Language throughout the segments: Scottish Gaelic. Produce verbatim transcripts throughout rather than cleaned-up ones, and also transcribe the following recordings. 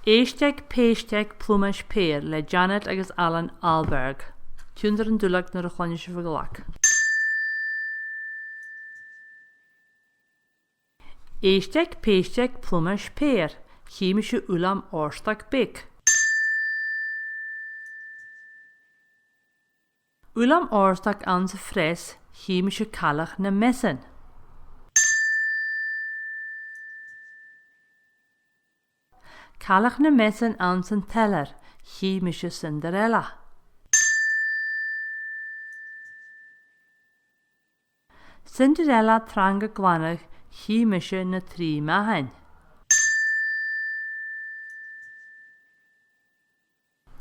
Èistibh, pèistibh, Plumaid 's Pèar le Janet agus Alan Ahlberg. Tionndaidh an duilleag nuair a chluinneas sibh an glag. Èistibh, pèistibh, Plumaid 's Pèar, chì mise uilleam òrdag beag. Uilleam òrdag anns a' phreas, chì mise cailleach nam measan. Cailleach nam measan anns an teilear, chì mise Cinderella. Cinderella trang a' glanadh, chì mise na trì mathain.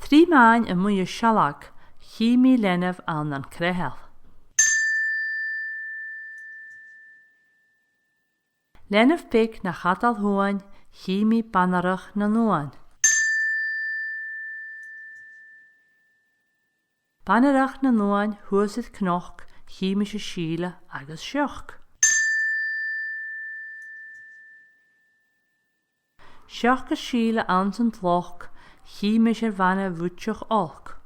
Trì mathain a-muigh a' sealg, chì mi leanabh ann an creathal. Leanabh beag na chadal shuain, chì mi Banarach nan Uan. Banarach nan Uan shuas air cnoc, chì mise Sìle agus Seoc. Seoc is Sìle anns an t-sloc, chì mise Bhana-bhuidseach olc.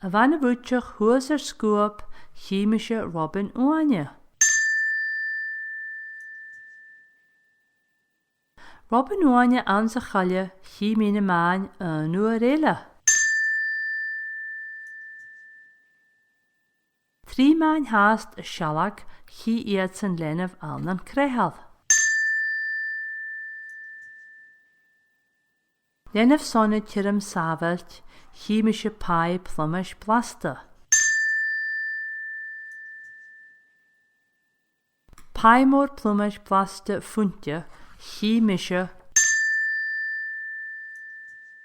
A' Bhana-bhuidseach shuas air sguab, chì mise Robin Uaine. Robin Uaine anns a' choille, chì mi na mathain aon uair eile. Trì mathain fhathast a' sealg, chì iadsan leanabh ann an creathal. Leanabh sona tioram sàbhailt, chì mise pàigh plumaid blasta. Pàigh mòr plumaid blasta fuinte, chì mise